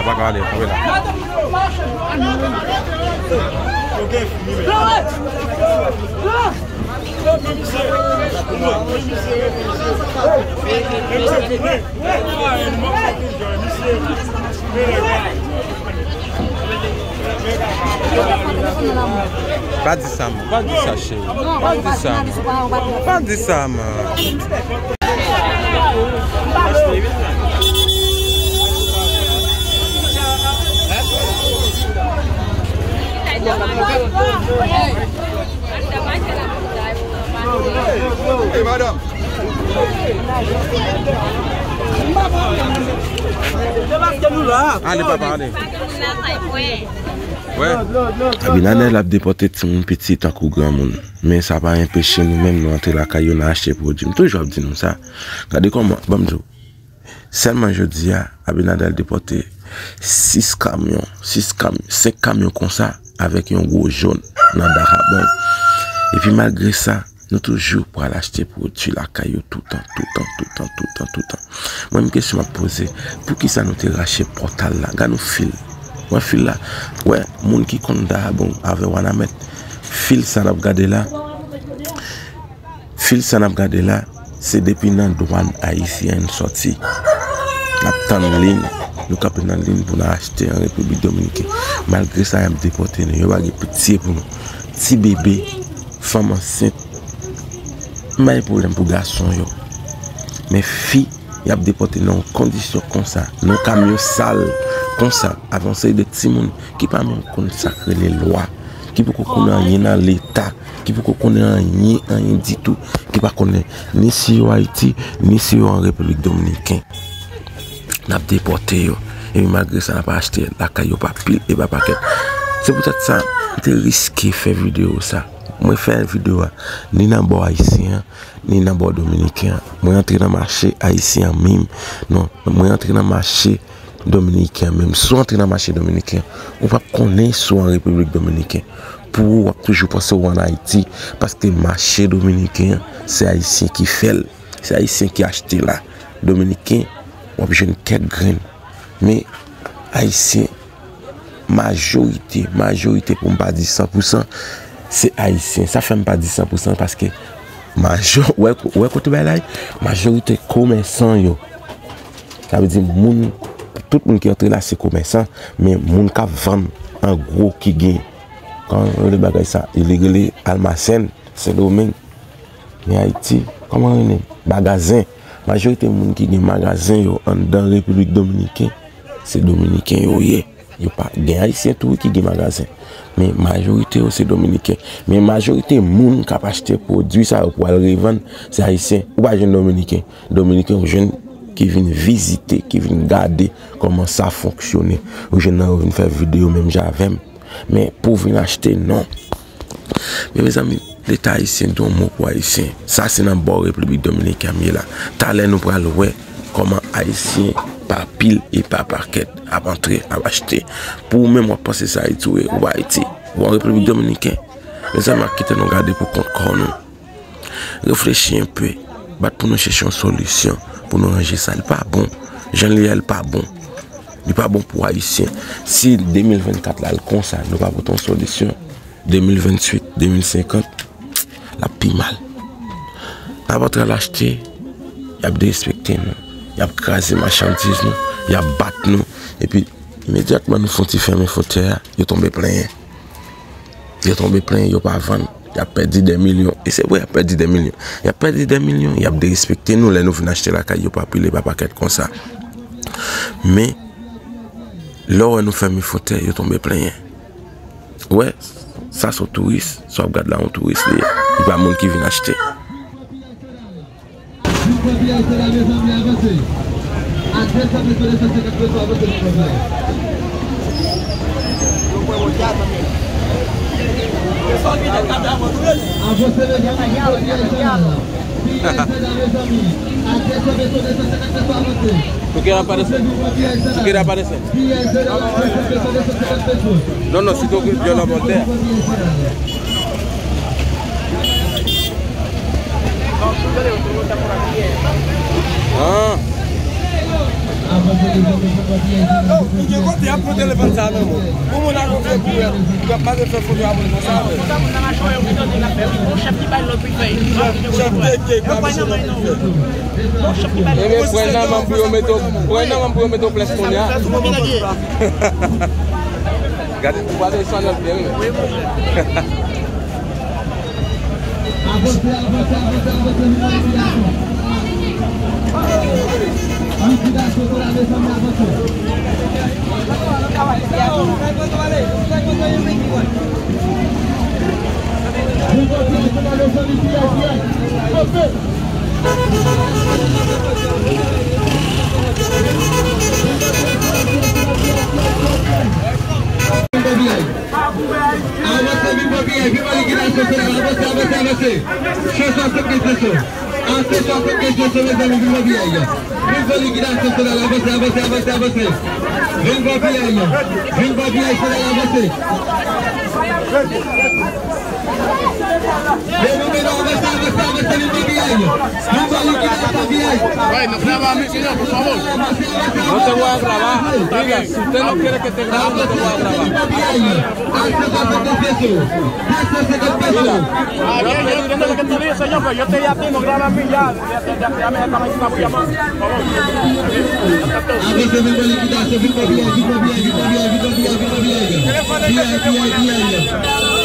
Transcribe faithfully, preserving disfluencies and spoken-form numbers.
Pa ka ale, kanpe la. Pa di sa, man. Pa di sa, cheri. Pa di sa, man. Pa di sa, man. Hey, madam. Ale, papa, ale. Wè. Abinader ap depòte timoun piti tankou granmoun. Men sa pa enpeche nou menm nou antre lakay yo, n a achte pwodui. M toujou ap di nou sa. Gade kòman, ban m di w. Sèlman jodi a, Abinader depòte sis kamyon, sis kamyon, senk kamyon konsa avèk yon gwo jòn nan Dajabon. Epi malgre sa, nou toujou pral achte pwodui lakay yo toutan, toutan, toutan, toutan, toutan. Mwen, m kesyon m ap poze, poukisa nou te rache pòtal la? Gad yon fil. Wè fil la? Wè, moun ki konn Dajabon avè Wanament, fil sa n ap gade la, Fil sa n ap gade la, se depi nan dwàn ayisyen n sòti. N ap tann li n, nou kanpe nan li n pou n al achte an Repiblik Dominiken. Malgre sa, y ap depòte nou. Yo pa gen pitye pou nou. Ti bebe, fanm ansent, m pa gen pwoblèm pou gason yo. Men fi, y ap depòte nan yon kondisyon konsa, nan yon kamyon sal konsa, avè yon seri de timoun ki pa menm konn sa k rele lwa, ki poko konn anyen nan Leta, ki poko konnen anyen, anyen ditou, ki pa konnen ni si yo Ayiti, ni si yo an Repiblik Dominiken. N ap depòte yo. Epi malgre sa, n ap achte lakay yo pa pil e pa pakèt. Se poutèt sa, m te riske fè videyo sa. Mwen fè videyo a, ni nan bò ayisyen an, ni nan bò dominiken an. Mwen antre nan mache ayisyen an menm. Non, mwen antre nan mache dominiken an menm. Si w antre nan mache dominiken an, ou p ap konnen si w an Repiblik Dominiken. Pou ou, w ap toujou panse w ann Ayiti, paske mache dominiken an, se ayisyen ki fè l. Se ayisyen ki achte la. Dominiken, w ap jwenn kèk grenn. Men, ayisyen, majorite, majorite, pou m pa di san pou san, se ayisyen. Sa fè m pa di san pou san, paske majò-, wè, wè kote bagay la ye? Majorite komèsan yo. Sa vle di moun, tout moun ki antre la se komèsan, men moun k ap vann an gwo ki gen, kòman yo rele bagay sa? Yo rele almasèn, Sendomeng. Men Ayiti, kòman rele? Magazen. Majorite moun ki gen magazen yo anndan Repiblik Dominiken, se Dominiken yo ye. Yo pa, gen Ayisyen tou wi ki gen magazen. Men majorite yo se Dominiken. Men majorite moun k ap achte pwodui sa yo pou al revann, se Ayisyen. Ou pa jwenn Dominiken. Dominiken ou jwenn ki vin vizite, ki vin gade kòman sa fonksyone. Ou jwenn nan yo vin fè videyo menm jan avè m. Men pou vin achte, non. Men mezanmi, Leta ayisyen di yon mo pou Ayisyen. Sa se nan bò Repiblik Dominiken m ye la. Talè nou pral wè kòman Ayisyen pa pil e pa pakèt ap antre, ap achte. Pou ou menm w ap panse se Ayiti ou ye, ou pa Ayiti. Ou an Repiblik Dominiken. Mezanmi, kite nou gade pou kont kò nou. Reflechi enpe. Bat pou nou chèche yon solisyon pou nou ranje sa. Li pa bon. Jan li ye a, li pa bon. Li pa bon pou Ayisyen. Si de mil vennkat la al konsa, nou pa pote yon solisyon, de mil venntuit, de mil senkant, l ap pi mal. N ap antre al achte, y ap derespekte nou. Y ap kraze machandiz nou. Y ap bat nou. Epi, imedyatman nou fè yon ti fèmen fwontyè a, yo tonbe plenyen. Yo tonbe plenyen, yo pa vann. Y ap pèdi dè milyon. E se vre, y ap pèdi dè milyon. Y ap pèdi dè milyon, y ap derespekte nou lè nou vin achte lakay yo pa pil e pa pakèt konsa. Men, lè w wè nou fèmen fwontyè, yo tonbe plenyen. Ou wè, sa se yon touris, sa w ap gad la, yon touris li ye. Li pa moun ki vin achte. Jis nan piyay sèl la, mezanmi, avanse. A de san peso, de san senkant peso, avanse, silvouplè. Avanse, mezanmi, jis nan piyay sèl la. Piyay sèl la, mezanmi. A de san peso, de san senkant peso, avanse. Tú quieres aparecer. Tú quieres aparecer. Piyay sèl la, de san peso, de san senkant peso. Non, non, si tú, yo no voltea. Ah. Yo, li gen kote y ap pran telefòn sa nan men w. Pou moun a gonfle pou wè, y ap mande fè foto a moun nan sa. Konsa moun nan mache wè yo ki tande l ap fè wi. Bon chèf ki bay lòd pou l fè. Chèf, chèf te gen kòm se lòd pou fè. Bon chèf ki bay lòd. Ebyen, pran nan men pou yo mete w, pran nan men pou yo mete w plès kounye a. Gade, ou pa desann byen wi. Avanse, avanse, avanse, avanse, vin nan likidasyon. Likidasyon, se la, mezanmi, avanse. Vin nan likidasyon, mezanmi, piyay, piyay. Avanse. Avanse, vin pran piyay, vin pran likidasyon, se la, avanse, avanse, avanse. Chan swasannkenz peso. Achte swasannkenz peso, mezanmi, vin pran piyay. Vin pran likidasyon, se la, avanse, avanse, avanse, avanse. Vin pran piyay. Vin pran piyay, se la, avanse. Leve men nou, avanse, avanse, avanse, vin pran piyay. Vin pran likidasyon, piyay. Ey, no graba a mi señor, por favor. No te voy a grabar, amiga. Si usted no quiere que te grabe, no te voy a grabar. Mira, ah, yo, yo entiendo lo que tú dices, señor, pero yo te di a ti, no graba a mí ya. Ya, ya, ya, ya me está metiendo bulla más. Por favor. Avanse, vin pran likidasyon, vin pran piyay, vin pran piyay, vin pran piyay, vin pran piyay, vin pran piyay. Piyay, piyay, piyay.